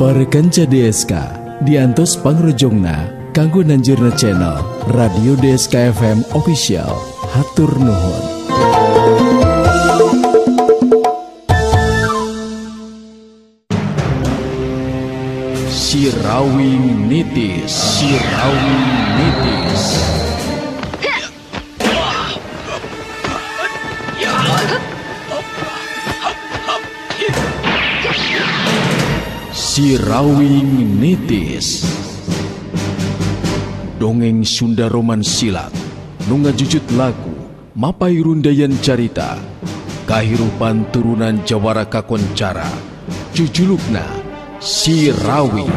Para kanca DSK diantos pangrojongna kanggo nanjurna channel Radio DSK FM Official. Hatur nuhun. Sirawing Nitis, Sirawing Nitis. Sirawing Nitis. Dongeng Sunda Roman Silat nu ngajujut lagu mapay rundayan carita kahirupan turunan jawara kakoncara jujulukna Sirawing.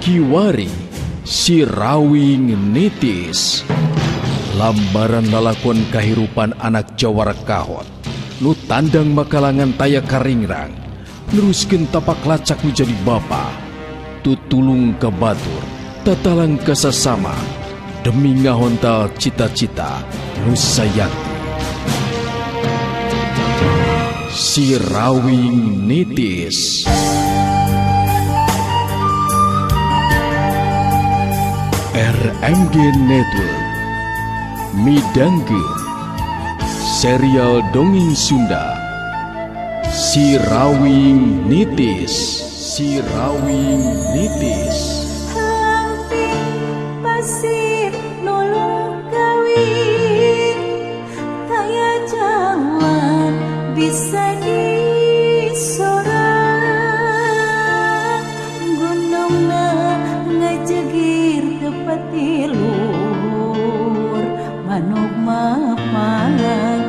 Kiwari Sirawing Nitis. Lambaran lalakon kahirupan anak jawara kahot nu tandang makalangan taya karingrang neruskeun tapak lacak nu jadi bapa tutulung ka batur tatalang ka sasama demi ngahontal cita-cita nu sayakti. Sirawing Nitis. RMG Network midangkeun serial dongeng Sunda Sirawing Nitis. Sirawing Nitis. Hampir pasir nulung kawin taya jalan bisa disorang gunungna ngajegir tepati luhur manuk mapalang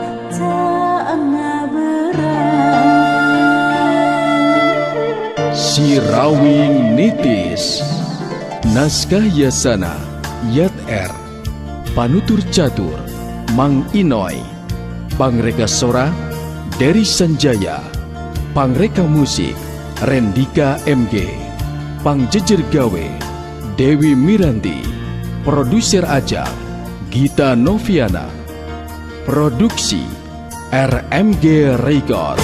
Sirawing Nitis. Naskah Yasana Yat R. Panutur Catur Mang Inoy. Pangreka Sora Dery Sanjaya. Pangreka Musik Rendika MG. Pangjejer Gawe Dewi Miranti. Produser Ajang Gita Noviana. Produksi RMG Record.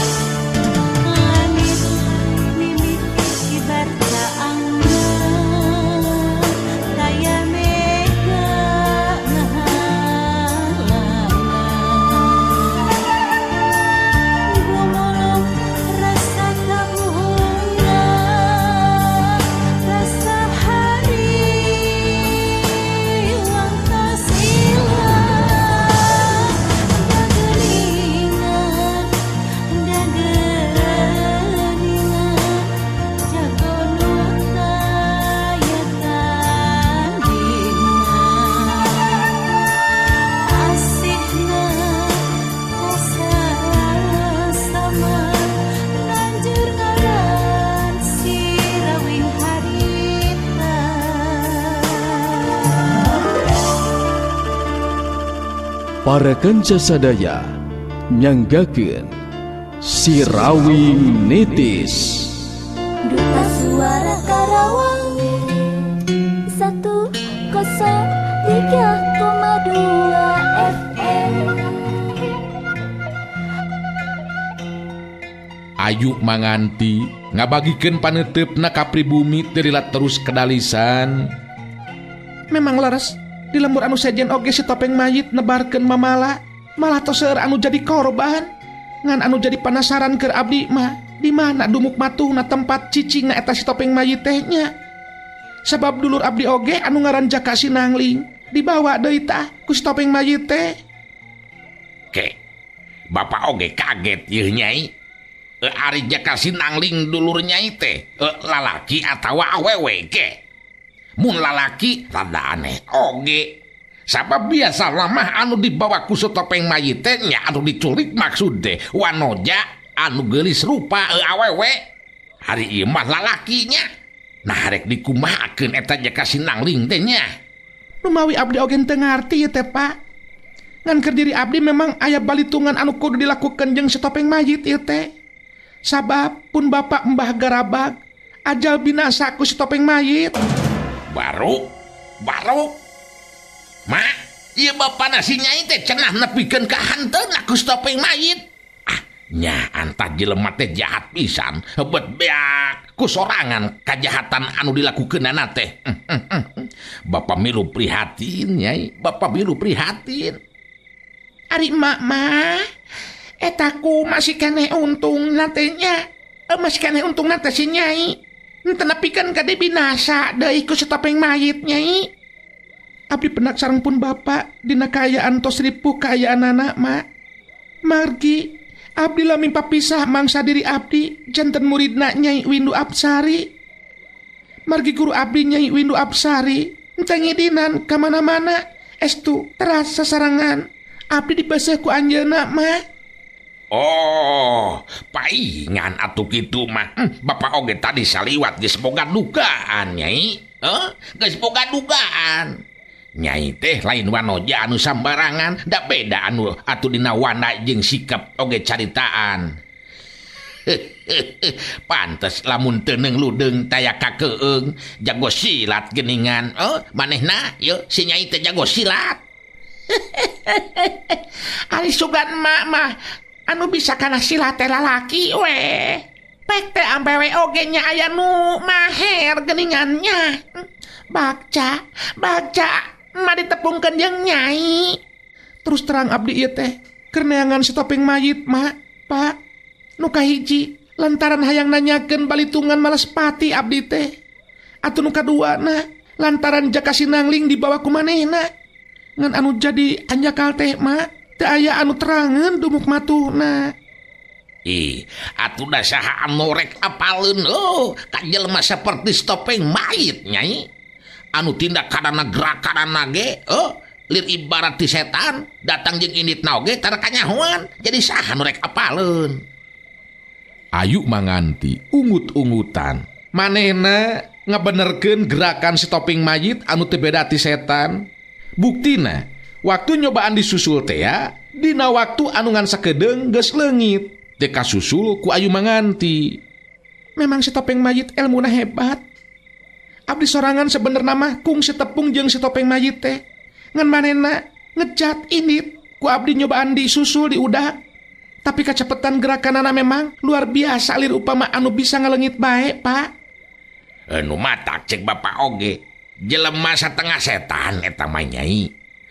Para kanca sadaya nyanggakeun Sirawing Nitis. Duta Suara Karawang 103,2 FM. Ayu manganti ngabagikeun paneuteup-na ka pribumi teu lila terus kedalisan. Memang leres di lembur anu sejen oge si topeng mayit nebarkeun mamala malah tos seueur anu jadi korban. Ngan anu jadi penasaran keur abdi mah di mana dumuk matuhna tempat cicingna eta si topeng mayit teh nya. Sabab dulur abdi oge anu ngaran Jaka Sinangling dibawa deui tah ku si topeng mayit teh. Ke bapak oge kaget yeuh nyai. Ari Jaka Sinangling dulur nyai teh lalaki atawa awewe ke? Mun lalaki rada aneh oge. Sabab biasa lamah anu dibawa ku si topeng mayit teh nya anu diculik maksud teh wanoja anu geulis rupa awewe. Hari ieu mah lalakinya. Nah rek dikumahakeun eta Jaka Sinangling teh nya. Lumawi abdi oge teu ngarti ieu teh Pak. Ngan keur diri abdi memang aya balitungan anu kudu dilakukeun jeung si topeng mayit ieu teh. Sabab pun bapak Mbah Garabag ajal binasa ku si topeng mayit. Baru Mak, Ieu bapana si Nyai teh cenah nepikeun ka hanteuna ku topeng mayit. Ah, nya antah jelema teh jahat pisan, bet beak ku sorangan kajahatan anu dilakukeunana teh. Bapak milu prihatin, Nyai, bapak milu prihatin. Ari emak mah eta ku masih keneh untungna teh nya. Masih keneh untungna teh si Nyai. Henteu nepikeun ka binasa deui ku si topeng mayit, Nyai. Abdi penak sareng pun bapak dina kaayaan tos ripuh kaayaanana mak. Margi abdi lami papisah mangsa diri abdi janten muridna Nyai Windu Apsari. Margi guru abdi Nyai Windu Apsari henteu ngidinan ka mana-mana estu teras sasarangan abdi dibaseuh ku anjeunna mah. Oh, paingan atuh kitu mah. Bapak oge tadi saliwat geus boga dugaan, Nyai. Geus boga dugaan. Nyai teh lain wanoja anu sambarangan, da beda anu atuh dina wana jeung sikap oge caritaan. Pantes lamun teu ludeung taya kakeung, jago silat geningan. Manehna yeuh si Nyai teh jago silat. Ari sugan emak mah anu bisa kana silat teh lalaki we. Pek teh ampewe oge nya aya nu maher geningannya. Bagja, bagja mah ditepungkeun jeung Nyai. Terus terang abdi ieu teh keur neangan si topeng mayit, Mak, Pak. Nu kahiji lantaran hayang nanyakeun balitungan Malespati abdi teh. Atuh nu kaduana lantaran Jaka Sinangling dibawa ku manehna. Ngan anu jadi anjakal teh, Mak, teu aya anu terangeun dumuk matuhna. Ih, atuh da saha anu rek apaleun oh, ka jelema saperti topeng mayit, Nyai. Anu tindak kadana gerakanana ge, lir ibarat ti setan, datang jeung inditna oge tara kanyahoan, jadi saha nu rek apaleun. Ayu manganti ungut-ungutan. Manehna ngabenerkeun gerakan si topeng mayit anu teu beda ti setan. Buktina, waktu nyobaan disusul teh ya, dina waktu anu ngan sakedeung geus leungit. Teu kasusul ku Ayu Manganti. Memang si topeng mayit elmuna hebat. Abdi sorangan sebenerna mah kung si tepung jeung si topeng mayit teh. Ngan manehna ngejat indit ku abdi nyobaan disusul di udak. Tapi kacepetan gerakanana memang luar biasa lir upama anu bisa ngalengit bae, Pak. Nu matak cek bapak oge, jelema satengah setan eta mah Nyai.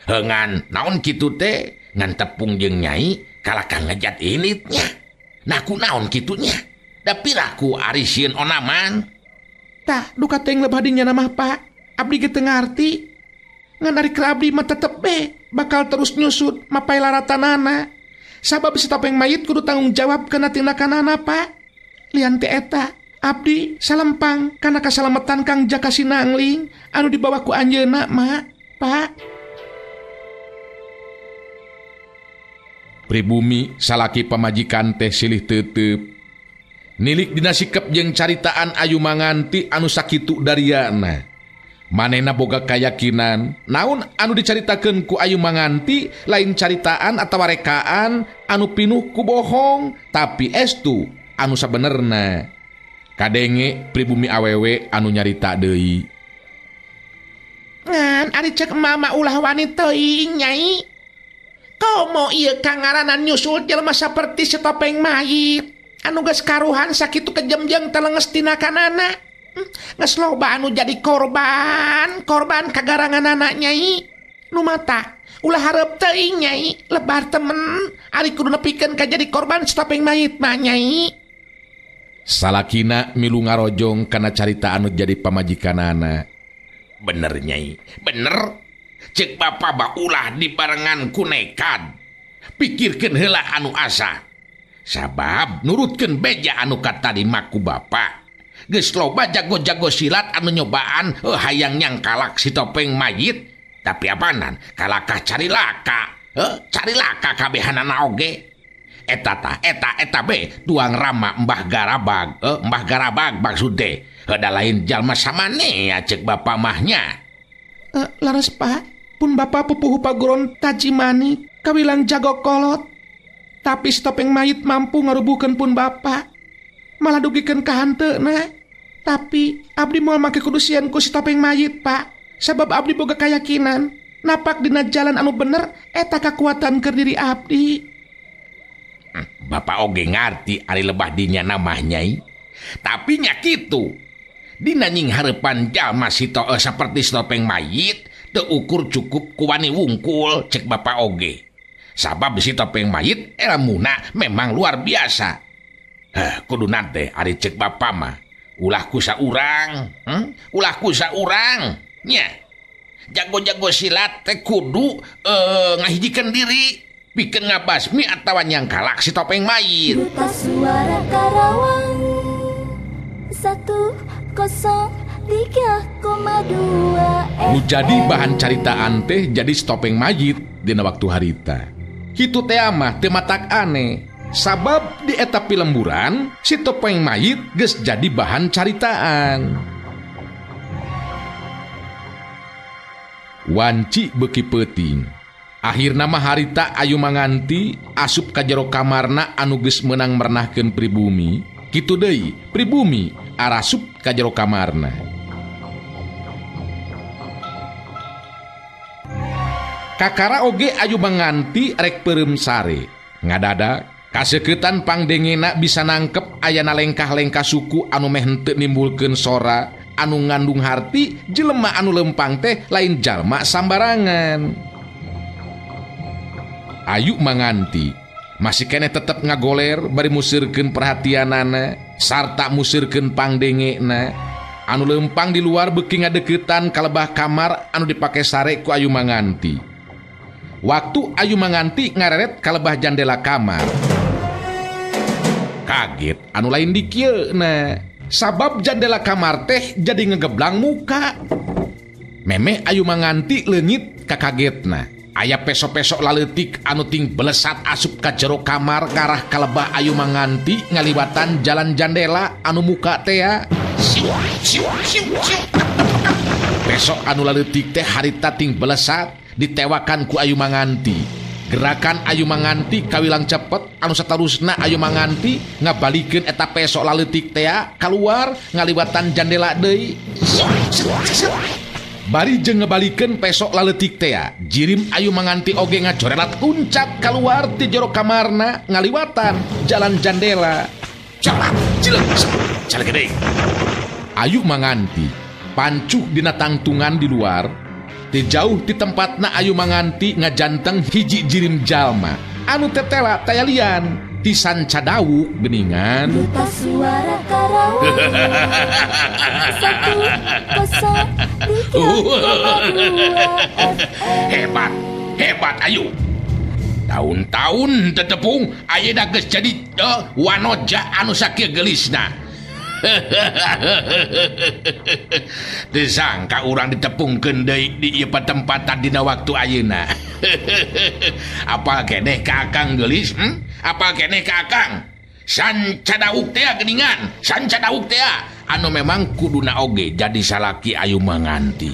Ngan naon kitu teh, ngan tepung jeung Nyai kalahka ngejat inditnya. Nah ku naon kitunya? Da piraku ari sieun onaman. Tah, duka teuing lebah dinya mah, Pak. Abdi ge teu ngarti. Ngan ari keur abdi mah tetep be bakal terus nyusut mapai laratanana. Sabab si topeng mayit kudu tanggung jawab kana tindakanana, Pak. Lian ti eta, abdi salempang kana kasalametan Kang Jaka Sinangling anu dibawa ku anjeunna, Mak, Pak. Pribumi salaki pamajikan teh silih tetep. Nilik dina sikep jeung caritaan Ayu Manganti anu sakitu dariana. Manehna boga kayakinan naon anu dicaritakeun ku Ayu Manganti lain caritaan atawa rekaan anu pinuh ku bohong, tapi estu anu sabenerna. Kadenge pribumi awewe anu nyarita deui. Ngan ari cek mama ulah wani teuing, Nyai. Komo ieu kangaranan nyusul jelema saperti si topeng mayit anu geus karuhan sakitu kejemjeng telenges tinakanana. Geus loba anu jadi korban, korban kagaranganana, Nyai. Nu mata ulah hareup teuing, Nyai, lebar temen ari kudu nepikeun ka jadi korban si topeng mayit mah, Nyai. Salakina milu ngarojong kana carita anu jadi pamajikanana. Bener, Nyai, bener. Cek bapa ba ulah dibarengan ku nekad. Pikirkeun heula anu asa. Sabab nurutkeun beja anu katadi maku bapa. Geus loba jago-jago silat anu nyobaan hayang nyangkalak si topeng mayit, tapi apanan kalakah cari laka. Cari laka kabehanana oge. Eta tah eta eta be tuang rama Mbah Garabag, Mbah Garabag maksud teh. Da lain jalma samane ya cek bapa mahnya. Laras, Pak, pun bapa pupuhu paguron Tajimani kawilang jago kolot. Tapi si topeng mayit mampu ngarubuhkeun pun bapa. Malah dugikeun ka hanteuna. Tapi abdi moal make kudu sieun ku si topeng mayit, Pak. Sabab abdi boga kayakinan Napak dina jalan anu bener eta kakuatan keur diri abdi. Bapak oge ngarti ari lebah dinya namah Nyai. Tapi nya kitu. Dina nying hareupan jalma sito saperti topeng mayit teu ukur cukup ku wani wungkul cek bapak oge. Sabab si topeng mayit elmuna memang luar biasa. Kuduna teh ari cek bapak mah ulah ku saurang, ulah ku saurang nya. Jago-jago silat teh kudu ngahijikeun diri pikeun ngabasmi atawa nyangkalak si topeng mayit. Duta Suara Karawang 103,2 Nu jadi bahan caritaan teh jadi si topeng mayit dina waktu harita. Kitu teh mah teu matak aneh. Sabab di eta pilemburan si topeng mayit geus jadi bahan caritaan. Wanci beuki peuting. Akhirna mah harita Ayu Manganti asup ka jero kamarna anu geus meunang mernahkeun pribumi. Kitu deui pribumi arasup ka jero kamarna. Kakara oge Ayu Manganti rek peureum sare. Ngadadak kaseukeutan pangdengena bisa nangkep ayana lengkah-lengkah suku anu meh henteu nimbulkeun sora anu ngandung harti jelema anu lempang teh lain jalma sambarangan. Ayu Manganti masih keneh tetep ngagoler bari musirkeun perhatianana sarta musirkeun pangdengena. Anu lempang di luar beuki ngadeukeutan kalebah kamar anu dipake sare ku Ayu Manganti. Waktu Ayu Manganti ngareret kalebah jandela kamar, kaget anu lain dikieuna. Sabab jandela kamar teh jadi ngegeblang muka. Memeh Ayu Manganti leungit kakagetna. Aya peso-peso laleutik anu ting belesat asup ka jero kamar ngarah kalebah Ayu Manganti ngaliwatan jalan jandela anu muka tea. Pesok anu laleutik teh harita ting belesat ditewakan ku Ayu Manganti. Gerakan Ayu Manganti kawilang cepet anu satarusna Ayu Manganti ngabalikeun eta pesok laleutik tea kaluar ngaliwatan jandela deui. Bari jeung ngebalikeun pesok laleutik tea, jirim Ayu Manganti oge ngajorelat kuncat kaluar ti jero kamarna ngaliwatan jalan jandela. Ayu Manganti pancuh dina tangtungan di luar. Ti jauh ti tempatna Ayu Manganti ngajanteng hiji jirim jalma anu tetela tayalian ti sanca dawuk geningan. Duta Suara Karawang 103,2 FM. Hebat, hebat Ayu. Tahun-tahun tetepung ayeuna geus jadi wanoja anu sakieu geulisna. Teu sangka urang ditepungkeun deui di ieu patempatan dina waktu ayeuna. Apal keneh ka Akang geulis? Apal keneh ka Akang? Sanca dawuk tea geuningan, sanca dawuk tea anu memang kuduna oge jadi salaki Ayu Manganti.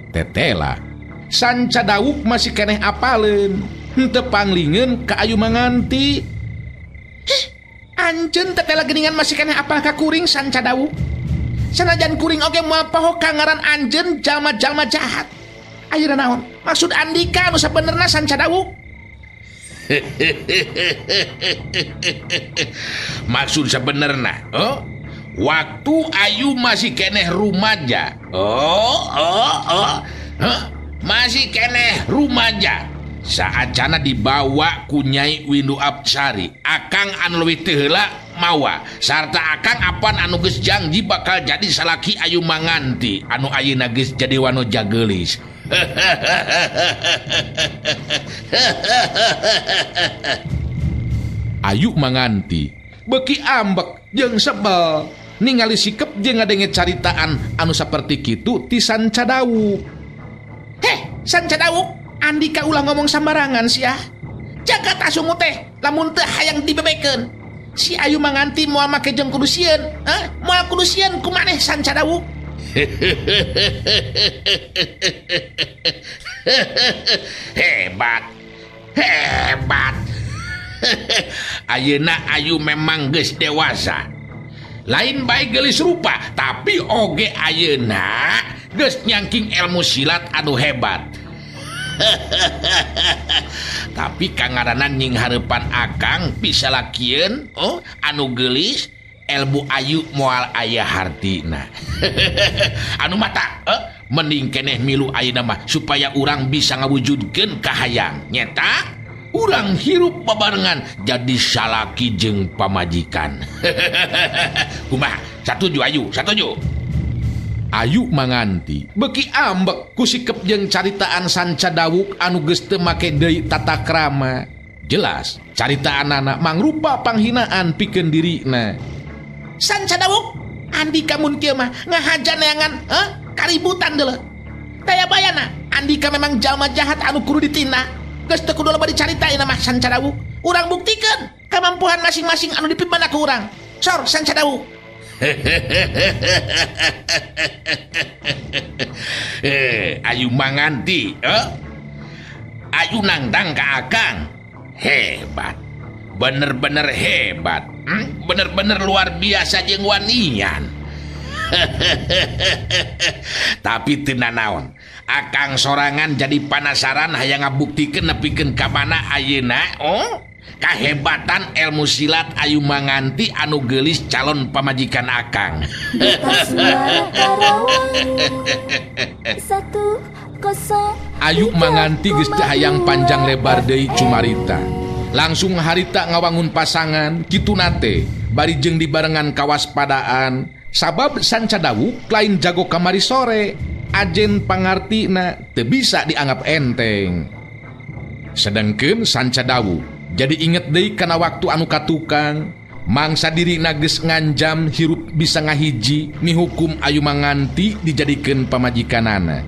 Tetela sanca dawuk masih keneh apaleun henteu panglingeun ka Ayu Manganti. Hih, anjeun tetela geuningan masih keneh apal ka kuring sanca dawuk. Sanajan kuring oge moal poho ka ngaran anjeun jalma-jalma jahat. Ayeuna naon maksud andika anu sabenerna sanca dawuk? Maksud sabenerna, oh? Waktu Ayu masih keneh rumaja. Oh. Huh? Masih keneh rumaja. Saacana dibawa ku Nyai Windu Apsari. Akang anu leuwih teu heula mawa sarta akang apan anu geus janji bakal jadi salaki Ayu Manganti anu ayeuna geus jadi wanoja geulis. Ayu Manganti beuki ambek jeung sebel ningali sikep jeung ngadenge caritaan anu saperti kitu ti sanca dawuk. Heh, sanca dawuk, andika ulah ngomong sambarangan sia. Jaga tasungu teh lamun teu hayang dibebekeun. Si Ayu Manganti moal make jeung kudu sieun, hah? Moal kudu sieun ku maneh sanca dawuk. Hebat, hebat. Ayeuna Ayu memang geus dewasa. Lain bae geulis rupa, tapi oge ayeuna geus nyangking ilmu silat anu hebat. Tapi kangaranan nying hareupan akang bisa lakieun, oh, anu geulis ilmu ayu moal aya hartina. Anu mata, mending keneh milu ayeuna mah supaya urang bisa ngawujudkeun kahayang. Nyeta urang hirup babarengan jadi salaki jeung pamajikan. Kumaha? Satuju ayu, satuju. Ayu Manganti beki ambek ku sikep jeung caritaan Sanca Dawuk anu geus teu make deui tata krama. Jelas caritaanana mangrupa panghinaan pikeun dirina. Sanca Dawuk, Andika mun kieu mah ngahaja neangan kaributan deuleu. Daya bayana, Andika memang jalma jahat anu kudu ditindak. Geus teu kudu loba dicaritain mah Sanca Dawuk. Urang buktikeun kemampuan masing-masing anu dipimana ku urang. Sor Sanca Dawuk. Ayu Manganti, Ayu nangdang ka akang. Hebat. Bener-bener hebat. Bener-bener luar biasa jeung wanian. Tapi teu nanaon. Akang sorangan jadi panasaran hayang ngabuktikeun nepikeun ka mana ayeuna, oh, kahebatan ilmu silat Ayu Manganti anu geulis calon pamajikan akang. Ayu Manganti geus teu hayang panjang lebar deui cumarita. Langsung harita ngawangun pasangan kitu nate bari jeung dibarengan kawaspadaan sabab Sanca Dawuk lain jago kamari sore. Ajen pangartina teu bisa dianggap enteng. Sedengkeun Sanca Dawuk jadi inget deui kana waktu anu katukang mangsa dirina geus nganjam hirup bisa ngahiji mihukum Ayu Manganti dijadikeun pamajikanana.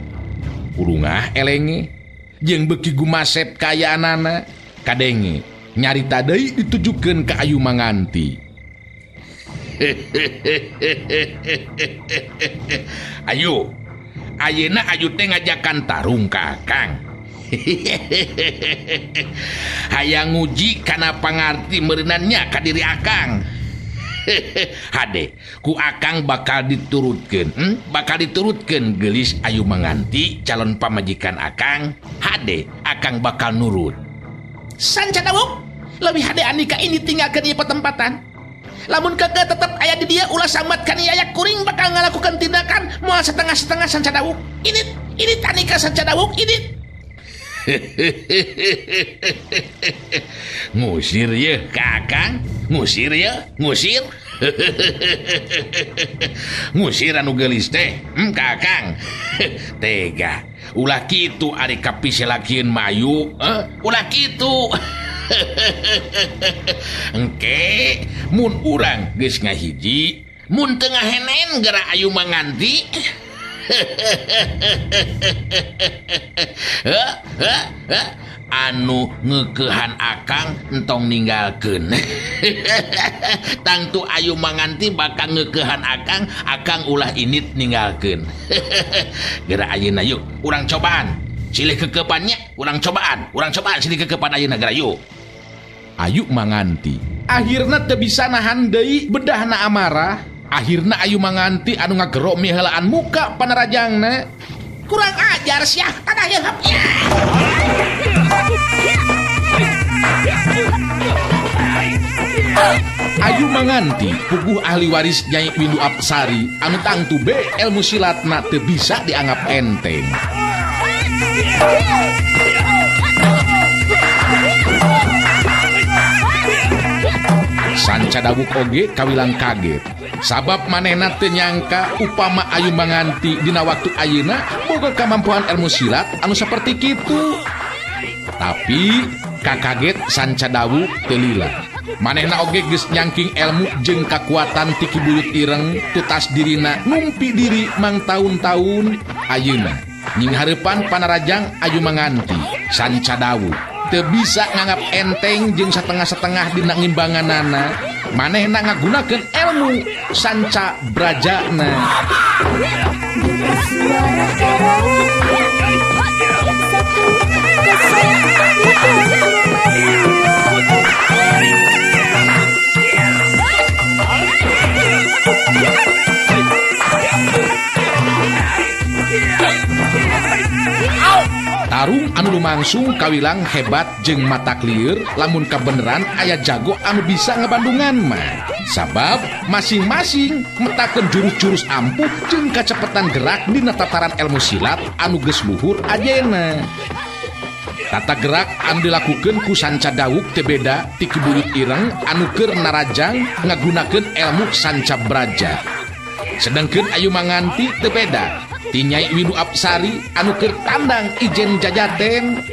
Urungah elenge jeung beuki gumasep kaayaanana kadenge nyarita deui ditujukeun ka Ayu Manganti. Ayu, ayeuna Ayu teh ngajakan tarung ka akang. Hayang nguji kana pangarti meureunannya ka diri akang. Hade, ku akang bakal diturutkeun. Bakal diturutkeun geulis Ayu Manganti calon pamajikan akang. Hade, akang bakal nurut. Sanca Dawuk, leuwih hade Andika ini tinggalkeun ieu petempatan. Lamun keke tetep aya di dia ulah sambat kan ieu kuring bakal ngalakukan tindakan moal setengah-setengah Sanca Dawuk. Ini Andika Sanca Dawuk ini. Ngusir ye ka akang, ngusir ye, ngusir. Ngusir anu geulis teh, ka akang. Tega. Ulah kitu ari kapiselakieun mayu, ulah kitu. Engke mun urang geus ngahiji, mun teu ngahenen geura Ayu Manganti. Anu ngeukehan akang entong ninggalkeun. Tangtu Ayu Manganti bakal ngeukehan akang, akang ulah init ninggalkeun. Geura ayeuna yuk, urang cobaan. Silih kekepannya, urang cobaan silih kekepan ayeuna geura yuk. Ayu Manganti akhirna teu bisa nahan deui bedahna amarah. Akhirna Ayu Manganti anu ngagerok miheulaan muka panarajangna. Kurang ajar sia, tanah yeun hap. Ayu Manganti puguh ahli waris Nyai Windu Apsari anu tangtu be ilmu silatna teu bisa dianggap enteng. Sanca Dawuk oge kawilang kaget. Sabab manehna teu nyangka upama Ayu Manganti dina waktu ayeuna boga kamampuan ilmu silat anu saperti kitu. Tapi kakaget Sanca Dawuk teu lila. Manehna oge geus nyangking ilmu jeung kakuatan ti Ki Buyut Ireng tutas dirina numpi diri mangtaun-taun ayeuna. Nying hareupan panarajang Ayu Manganti, Sanca Dawuk teu bisa nganggap enteng jeung satengah-setengah dina ngimbanganana. Manehna ngagunakeun ilmu Sanca Brajana. Tarung anu lumangsung kawilang hebat jeung mata lieur lamun kabeneran aya jago anu bisa ngebandungan mah. Sabab masing-masing metakeun jurus-jurus ampuh jeung kacepetan gerak dina tataran ilmu silat anu geus luhur ajena. Tata gerak anu dilakukeun ku Sanca Dawuk teu beda ti Ki Buyut Ireng anu keur narajang ngagunakeun ilmu Sanca Braja. Sedangkeun Ayu Manganti teu beda ti Nyai Windu Apsari anu keur tandang ijen jajaten.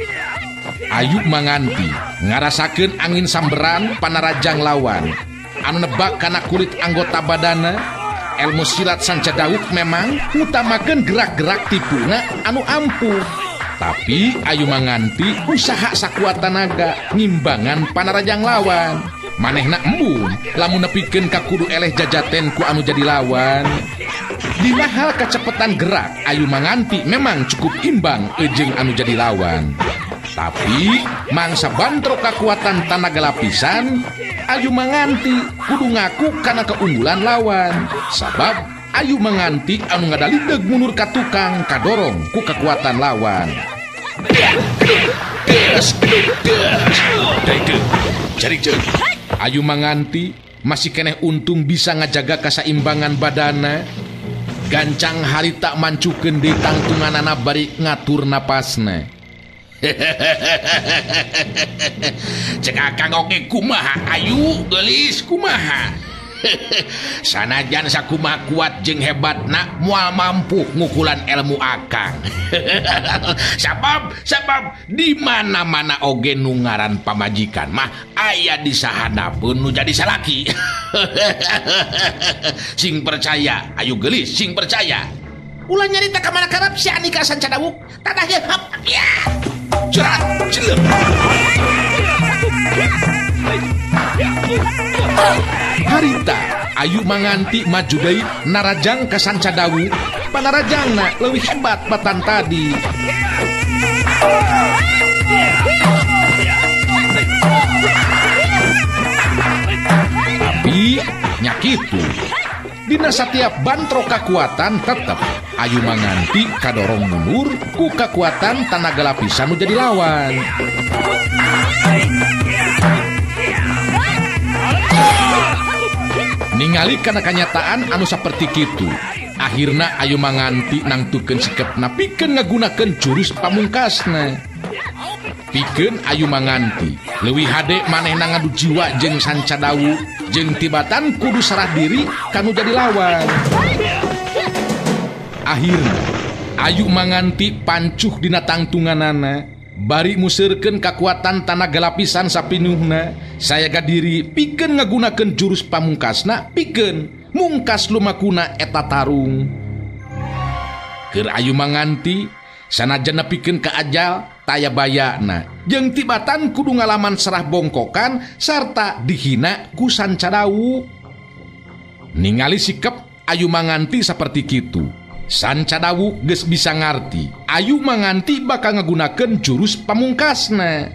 Ayu Manganti ngarasakeun angin samberan panarajang lawan anu nebak kana kulit anggota badana. Ilmu silat Sanca Dawuk memang ngutamakeun gerak-gerak tipuna anu ampuh. Tapi Ayu Manganti usaha sakuat tanaga ngimbangan panarajang lawan. Manehna embun lamun nepikeun ka kudu eleh jajaten ku anu jadi lawan. Dina hal kecepatan gerak Ayu Manganti memang cukup imbang jeung anu jadi lawan. Tapi mangsa bantrok kekuatan tanaga lapisan, Ayu Manganti kudu ngaku kana keunggulan lawan. Sabab Ayu Manganti anu ngadalideg mundur ka tukang kadorong ku kekuatan lawan. Ayu Manganti masih keneh untung bisa ngajaga kasaimbangan badana. Gancang harita mancukeun di tangtunganana bari ngatur napasna. Cek akang oge kumaha Ayu geulis kumaha. Sanajan sakumaha kuat jeung hebatna moal mampu ngukulan ilmu akang. Sabab di mana-mana oge nu ngaran pamajikan mah aya di sahanapeun nu jadi salaki. Sing percaya Ayu geulis, sing percaya. Ulah nyarita ka mana karep si Andika Sanca Dawuk. Tadah ye hap ya. Cerat jelek. Harita Ayu Manganti maju deui narajang ka Sanca Dawuk. Panarajangna leuwih hebat batan tadi. Tapi nya kitu. Dina setiap bantrok kakuatan tetep Ayu Manganti kadorong mundur ku kakuatan tanaga lapisan nu jadi lawan. Ningali kana kanyataan anu saperti kitu, akhirna Ayu Manganti nangtukeun sikepna pikeun ngagunakeun jurus pamungkasna. Pikeun Ayu Manganti leuwih hade manehna ngadu jiwa jeung Sanca Dawuk jeung tibatan kudu sarah diri kanu jadi lawan. Akhirna Ayu Manganti pancuh dina tangtunganana bari museurkeun kakuatan tanaga lapisan sapinuhna sayaga diri pikeun ngagunakeun jurus pamungkasna pikeun mungkas lumakuna eta tarung. Keur Ayu Manganti sanajan nepikeun ka ajal taya bayana jeung tibatan kudu ngalaman serah bongkokan sarta dihina ku Sanca Dawuk. Ningali sikep Ayu Manganti saperti kitu, Sanca Dawuk geus bisa ngarti Ayu Manganti bakal ngagunakeun jurus pamungkasna.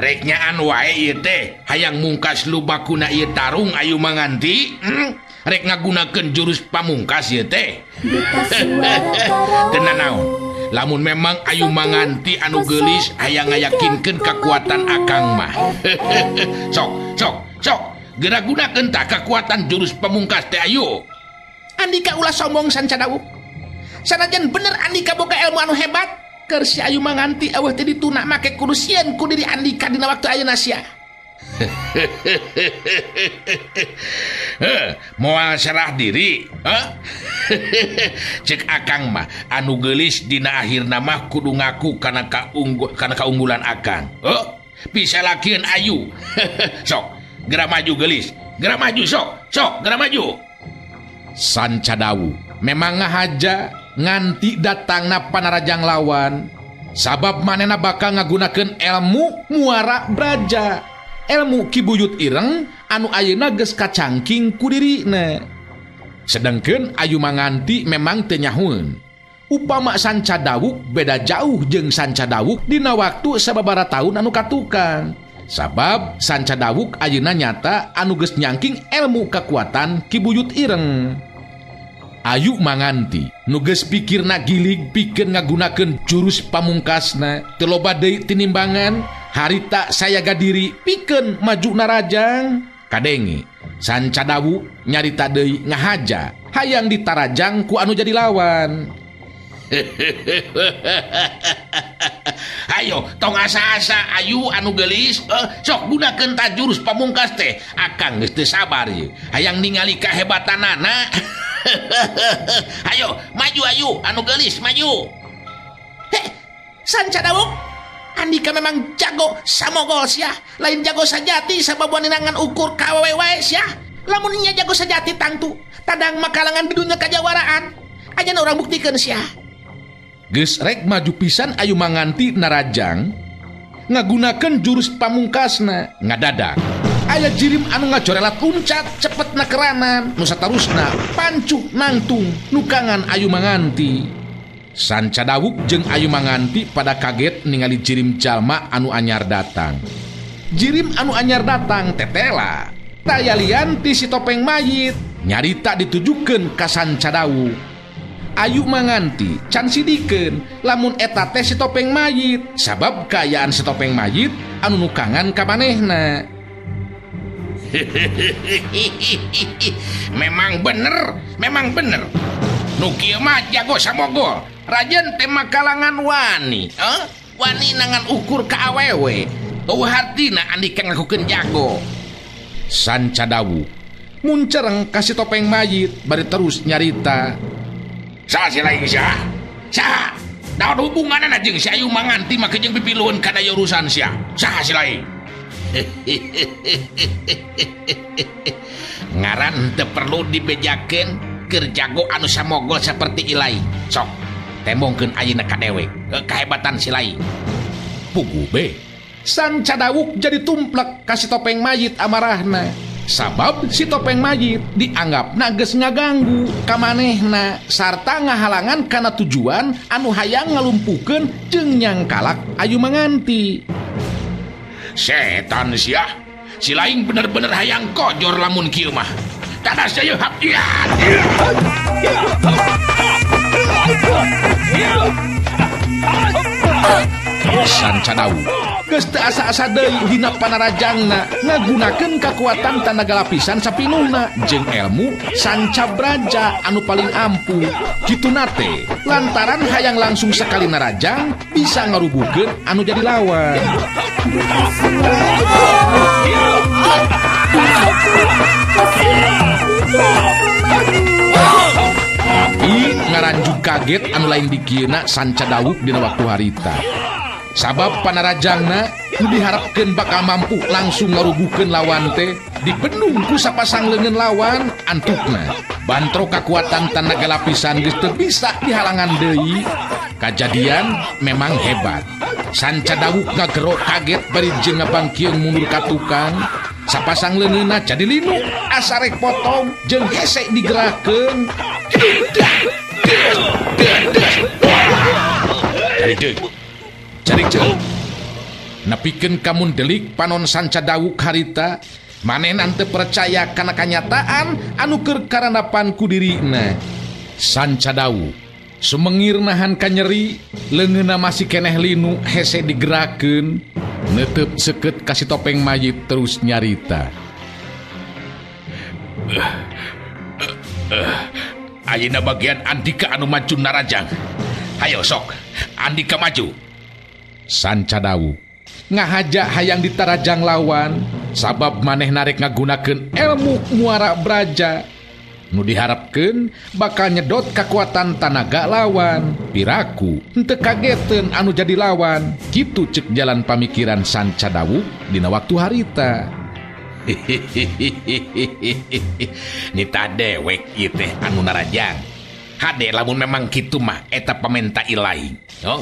Rek nyaan wae ieu teh hayang mungkas lubakuna ieu tarung Ayu Manganti. Rek ngagunakeun jurus pamungkas ieu teh. Teu nanaon lamun memang Ayu Manganti anu geulis hayang ngayakinkeun kakuatan akang mah. Sok sok sok geura gunakeun tah kakuatan jurus pamungkas teh Ayu. Andika ulah sombong Sanca Dawuk. Sanajan bener Andika boga ilmu anu hebat, keur si Ayu Manganti eueuh teh dituna make kudu sieun ku diri Andika dina waktu ayeuna sia. Moal serah diri. Cek akang mah anu geulis dina akhirna mah kudu ngaku kana kaunggulan akang. Bisa lakieun Ayu. Sok geura maju geulis, geura maju sok, sok geura maju. Sanca Dawuk memang ngahaja nganti datangna panarajang lawan. Sabab manehna bakal ngagunakeun ilmu Muara Braja, ilmu Ki Buyut Ireng anu ayeuna geus kacangking ku dirina. Sedangkeun Ayu Manganti memang teu nyahueun. Upama Sanca Dawuk beda jauh jeung Sanca Dawuk dina waktu sababaraha taun anu katukang. Sabab Sanca Dawuk ayeuna nyata anu geus nyangking ilmu kekuatan Ki Buyut Ireng. Ayu Manganti nu geus pikirna gilig pikeun ngagunakeun jurus pamungkasna teu loba deui tinimbangan harita sayaga diri pikeun maju narajang kadenge Sanca Dawuk nyarita deui ngahaja hayang ditarajang ku anu jadi lawan. Ayo tong asa-asa ayu anu geulis sok gunakeun ta jurus pamungkas teh akang geus teu sabar ieu hayang ningali kahebatanana. Ayo maju ayu anu geulis maju. Heh, Sanca Dawuk andika memang jago samogol sia lain jago sajati sabab waninangan ukur ka awewe wae sia lamun nya jago sajati tangtu tadang makalangan di dunya kajawaraan aja urang buktikeun sia. Geus rek maju pisan Ayu Manganti narajang ngagunakeun jurus pamungkasna ngadadak aya jirim anu ngajorelat luncat cepet na keranan nu satarusna pancuh nangtung nukangan Ayu Manganti. Sanca Dawuk jeung Ayu Manganti pada kaget ningali jirim jalma anu anyar datang. Jirim anu anyar datang tetela taya lian ti si topeng mayit nyarita ditujukeun ka Sanca Dawuk. Ayu Manganti can sidikeun lamun eta teh si topeng mayit sabab kaayaan si topeng mayit anu nukangan ka manehna. Memang bener, memang bener. Nu kieu mah jago samogol. Rajen teh makalangan wani, wani nangan ukur ka awewe. Eueuh hartina andika ngakukeun jago. Sanca Dawuk muncereng ka si topeng mayit bari terus nyarita. Saha si lain sia? Saha? Naon hubunganna jeung si Ayu Manganti make jeung pipiluhun kana ieu urusan sia? Saha si lain? Ngaran teu perlu dibejakeun keur jago anu samogol saperti Ilai. Sok tembongkeun ayeuna ka dewek kahebatan si lain. Puguh be. Sanca Dawuk jadi tumplek ka si topeng mayit amarahna. Sabab si topeng mayit dianggap geus ngaganggu ka manehna sarta ngahalangan kana tujuan anu hayang ngalumpuhkeun jeung nyangkalak Ayu Manganti. Setan sia, si lain bener-bener hayang kojor lamun kieu mah. Tadas ieu hap ia. Sanca Dawuk geus teu asa-asa deui dina panarajangna ngagunakeun kakuatan tanaga lapisan sapinuhna jeung elmu Sanca Braja anu paling ampuh. Kituna teh lantaran hayang langsung sekali narajang bisa ngarubuhkeun anu jadi lawan. Tapi ngaranjug kaget anu lain dikieuna Sanca Dawuk dina waktu harita. Sabab panarajangna nu diharapkeun bakal mampu langsung ngarubuhkeun lawan teh dibendung ku sapasang leungeun lawan antukna. Bantro kakuatan tanaga lapisan geus teu bisa dihalangan deui. Kajadian memang hebat. Sanca Dawuk ngagero kaget bari jeung ngabangkieung mundur ka tukang. Sapasang leungeunna jadi linu asa rek potong jeung hese digerakkeun. Jadi deui. Cari nepikeun kamun delik panon Sanca Dawuk harita manehna teu percaya kana kanyataan anu keur karanapan ku dirina. Sanca Dawuk sumengir nahan kanyeri leungeunna masih keneh linu hese digerakkeun neuteup seukeut ka si topeng mayit terus nyarita. Ayeuna bagian andika anu maju narajang. Hayo sok andika maju. Sanca Dawuk ngahaja hayang ditarajang lawan sabab maneh narek ngagunakeun elmu muara braja nu diharapkeun bakal nyedot kakuatan tanaga lawan. Piraku henteu kageteun anu jadi lawan. Kitu cek jalan pamikiran Sanca Dawuk dina waktu harita. Nita dewek ieu teh anu narajang. Hade lamun memang kitu mah eta pamenta Ilai. Oh.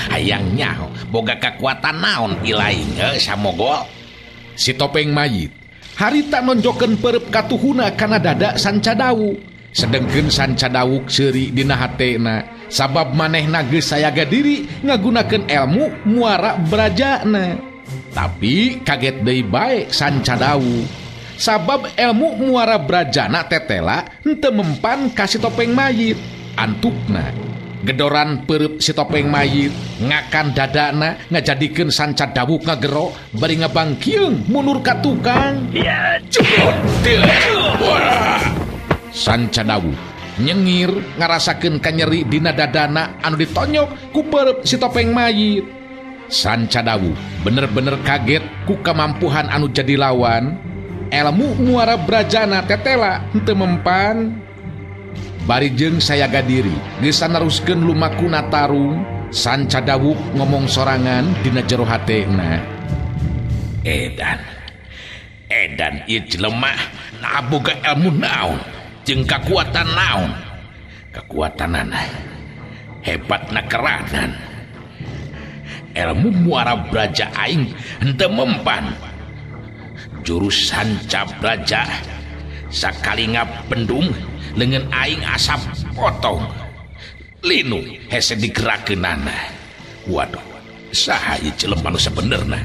Hayang nyaho boga kakuatan naon Ilai samogol. Si topeng mayit harita nonjokeun perep katuhuna kana dada Sanca Dawuk. Sedengkeun Sanca Dawuk seuri dina hatena sabab manehna geus sayaga diri ngagunakeun elmu muara brajana. Tapi kaget deui bae Sanca Dawuk. Sabab ilmu muara brajana tetela henteu mempan ka si topeng mayit. Antukna gedoran peureub si topeng mayit ngakan dadana ngajadikeun Sanca Dawuk ngagero bari ngabangkieung mundur ka tukang. Sanca Dawuk nyengir ngarasakeun kanyeri dina dadana anu ditonyok ku peureub si topeng mayit. Sanca Dawuk bener-bener kaget ku kamampuhan anu jadi lawan. Ilmu muara brajana tetela henteu mempan. Bari jeung sayaga diri geus naruskeun lumakuna tarung. Sanca Dawuk ngomong sorangan dina jero hatena. Edan edan ieu jelema nah boga ilmu naon jeung kakuatan naon. Kakuatanana hebatna keranan. Ilmu muara braja aing henteu mempan. Jurus Sanca Braja sakali ngabendung leungeun aing asap potong linu hese digerakeunana. Waduh, saha ieu jelema nu sabenerna?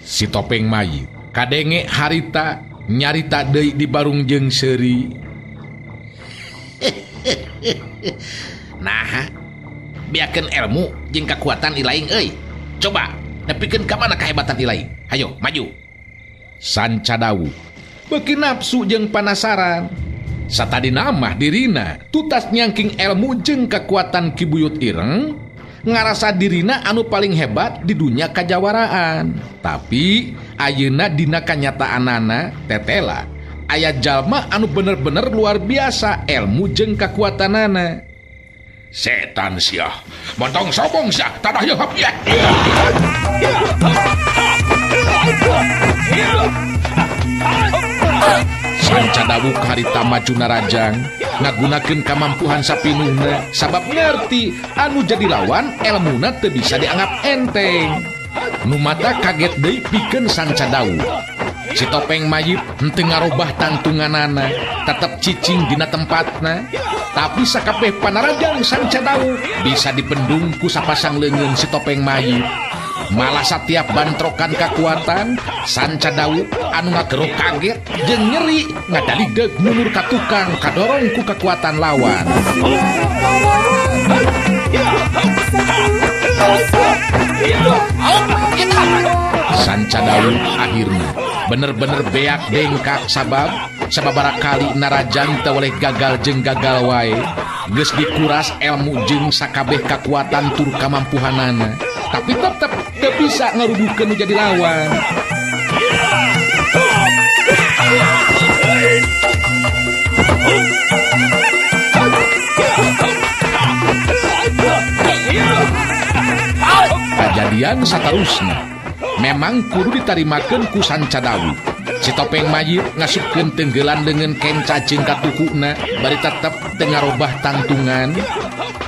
Si topeng mayit kadenge harita nyarita deui di barung jeung seuri. Naha biakeun ilmu jeung kakuatan ilaing euy. Coba nepikeun ka mana kahebatan ilaing. Hayo maju. Sanca Dawuk beuki nafsu jeung panasaran. Satadina mah dirina tutas nyangking ilmu jeung kekuatan Ki Buyut Ireng, ngarasa dirina anu paling hebat di dunia kajawaraan. Tapi ayeuna dina kanyataanana tetela aya jalma anu bener-bener luar biasa ilmu jeung kekuatanana. Setan sia, montong sobong sia, tanah yeuh ya. Sanca Dawuk harita maju narajang ngagunakeun kamampuhan sapinuhna sabab ngerti anu jadi lawan elmuna teu bisa dianggap enteng. Nu mata kaget deui pikeun Sanca Dawuk. Si topeng mayit henteu ngarobah tangtunganana, tetep cicing dina tempatna. Tapi sakabeh panarajang Sanca Dawuk bisa dibendung ku sapasang leungeun si topeng mayit. Malah setiap bantrokan kekuatan Sanca Dawuk anu ngagero kaget jeung nyeri ngadaligdeg mundur ka tukang kadorong ku kekuatan lawan. Sanca Dawuk akhirna bener-bener beak dengkak sabab sababaraha kali narajang teu weleh gagal jeung gagal wae. Geus dikuras ilmu jeung sakabeh kakuatan tur kamampuhanana, tapi tetep teu bisa ngarubuhkeun nu jadi lawan. Kajadian satarusna memang kudu ditarimakeun ku Sanca Dawuk. Si topeng mayit ngasupkeun tenggelan leungeun kenca jeung katukuna bari tetep teu ngarobah tangtungan.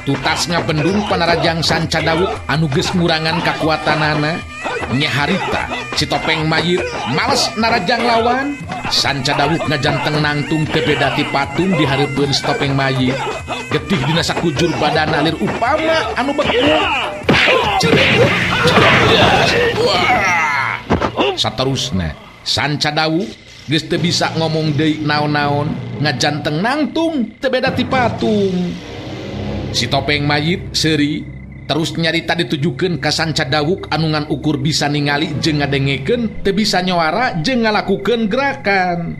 Tutas ngabendung panarajang Sanca Dawuk anu geus ngurangan kakuatanana. Nya harita si topeng mayit males narajang lawan. Sanca Dawuk ngajanteng nangtung teu beda ti patung di hareupeun si topeng mayit. Getih dina sakujur badana lir upama anu beku. Saterusna Sanca Dawuk geus teu bisa ngomong deui naon-naon, ngajanteng nangtung teu beda ti patung. Si topeng mayit seuri terus nyarita ditujukeun ka Sanca Dawuk anu ngan ukur bisa ningali jeung ngadengekeun teu bisa nyawara jeung ngalakukeun gerakan.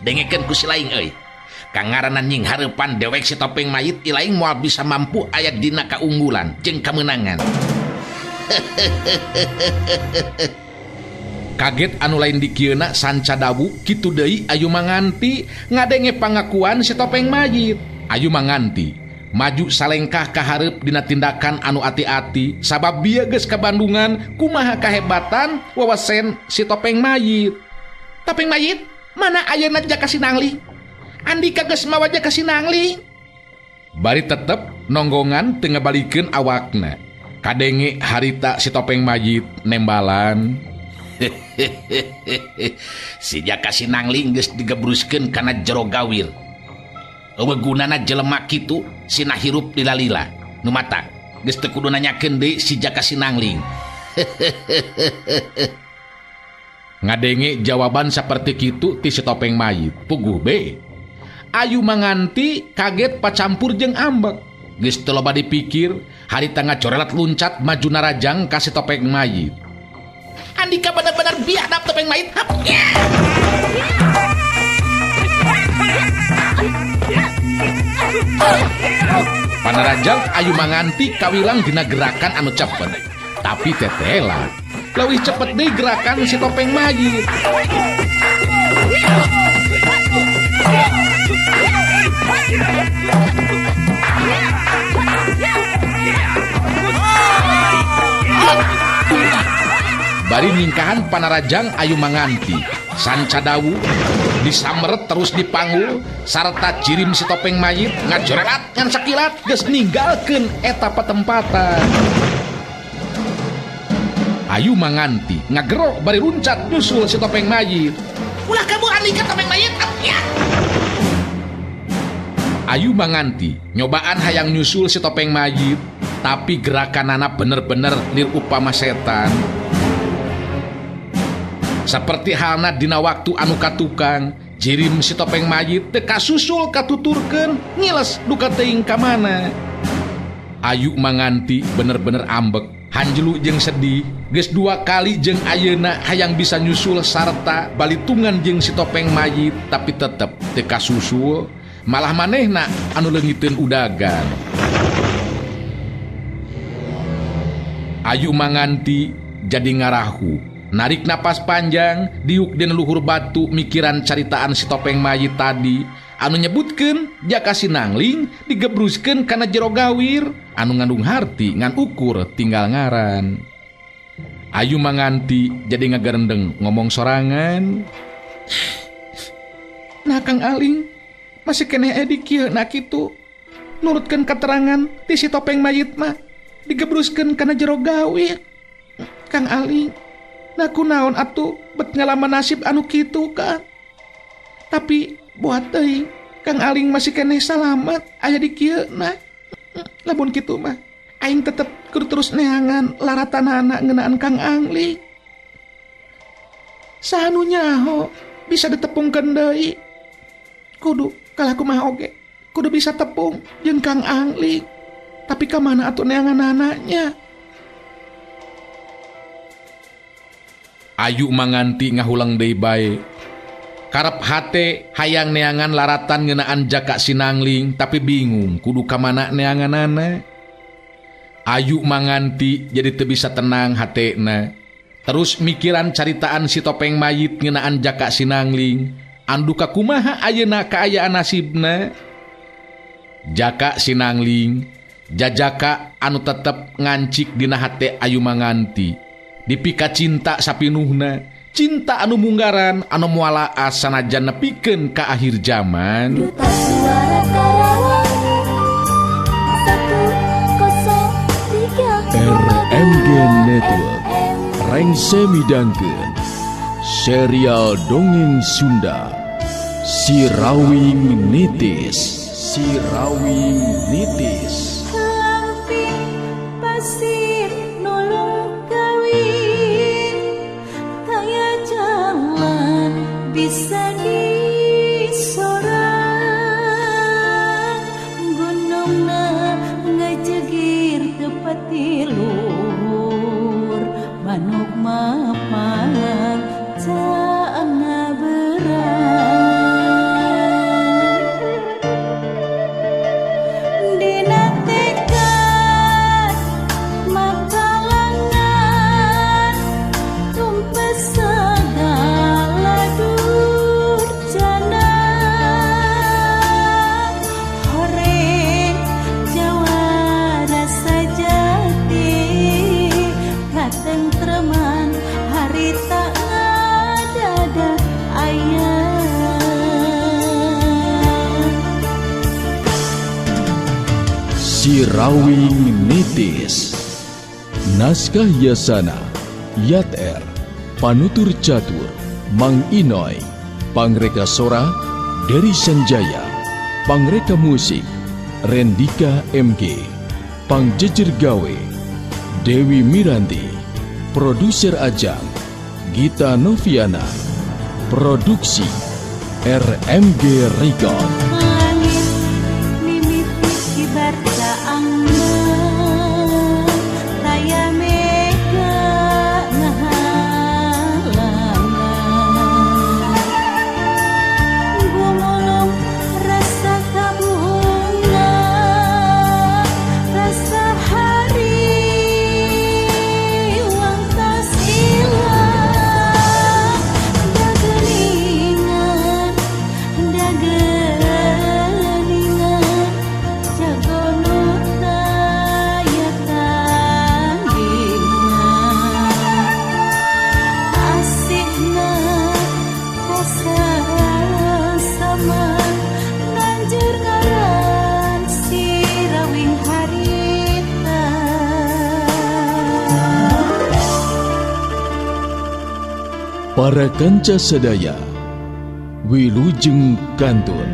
Dengekeun ku si laing euy. Kangaranan nying hareupan dewek si topeng mayit ilaing moal bisa mampu aya dina kaunggulan jeung kamenangan. Kaget anu lain dikieuna Sanca Dawuk kitu deui ayu manganti ngadenge pangakuan si topeng mayit. Ayu manganti maju salengkah ka hareup dina tindakan anu ati-ati sabab bieu geus kabandungan kumaha kahebatan wawasen si topeng mayit. Topeng mayit mana ayeuna Jaka Sinangling? Andika geus mawa Jaka Sinangling. Bari tetep nonggongan teu ngabalikeun awakna. Kadenge harita si topeng mayit nembalan. Si Jaka Sinangling geus digebruskeun kana jero gawir. Eueuh gunana jelema kitu sina hirup dilalila. Nu mata geus teu kudu nanyakeun deui si Jaka Sinangling. Ngadenge jawaban seperti kitu ti si topeng mayit puguh be. Ayu Manganti kaget pacampur jeung ambek. Geus teu loba dipikir, harita ngacorelat luncat maju narajang ka si topeng mayit. Andika benar-benar biadab topeng mayit. Panarajang Ayu Manganti kawilang dina gerakan anu cepet. Tapi tetela leuwih cepet deui gerakan si topeng mayit. Bari nyingkahan panarajang Ayu Manganti sanca dawu disameret terus dipanggul sarta cirim si topeng mayit ngajorelat ngan sakilat geus ninggalkeun eta patempatan. Ayu Manganti ngagero bari runcat nyusul si topeng mayit. Ulah kamu andika topeng mayit. Ya. Ayu Manganti nyobaan hayang nyusul si topeng mayit, tapi gerakanana bener-bener lir upama setan. Seperti halna dina waktu anu katukang, jirim si topeng mayit teu kasusul katuturkeun, ngiles duka teuing ka mana. Ayu Manganti bener-bener ambek, hanjelu jeung sedih, geus dua kali jeung ayeuna hayang bisa nyusul sarta balitungan jeung si topeng mayit, tapi tetep teu kasusul, malah manehna anu leungiteun udagan. Ayu Manganti jadi ngarahu. Narik napas panjang, diuk dina luhur batu mikiran caritaan si topeng mayit tadi anu nyebutkeun Jaka Sinangling digebruskeun kana jero gawir anu ngandung harti ngan ukur tinggal ngaran. Ayu Manganti jadi ngagerendeng ngomong sorangan. Nah Kang Aling masih keneh edi kieu na kitu nurutkeun keterangan ti si topeng mayit mah digebruskeun kana jero gawir. Kang Aling, nah kunaon atuh bet ngalaman nasib anu kitu kan. Tapi buat teuing Kang Aling masih keneh salamat aya di kieu nah. Lamun kitu mah aing tetep kudu terus neangan laratanana ngeunaan Kang Angling. Saha nu nyaho bisa ditepungkeun deui. Kudu kalah kumaha oge kudu bisa tepung jeung Kang Angling. Tapi ka mana atuh neanganana nya? Ayu Manganti ngahulang deui bae. Karep hate hayang neangan laratan ngeunaan Jaka Sinangling, tapi bingung kudu ka mana neanganana. Ayu Manganti jadi teu bisa tenang hatena. Terus mikiran caritaan si topeng mayit ngeunaan Jaka Sinangling, andu ka kumaha ayeuna kaayaan nasibna. Jaka Sinangling, jajaka anu tetep ngancik dina hate Ayu Manganti. Dipika cinta sapinuhna, cinta anu munggaran anu moal aas sanajan nepikeun ka akhir zaman. Duta Suara Karawang 103,2 RMG Network rengse midangkeun serial dongeng Sunda Sirawing Nitis. Sirawing Nitis. Lamping pasir nulung kawin, kaya jalan bisa disorang, gunungna ngejegir tepati luhur, manuk mapan caangna berang. Dina tekad makalangan tumpes segala durjana, horeng jawara sajati katentreman harita ngadada aya. Sirawing Nitis. Naskah Yasana, Yat R, Panutur Catur, Mang Inoy, Pangreka Sora, Dery Sanjaya, Pangreka Musik, Rendika MG, Pangjejer Gawe, Dewi Miranti, Produser Ajang Gita Noviana. Produksi RMG Record. Langit mimiti kibar caangna taya mega ngahalangan gumulung rasa kabunga rasa hari wang tas ilang dageningan dageningan jago nu taya tandingan asihna sama nanjur ngaran sirawing harita. Para kanca sadaya, wilujeng kantun.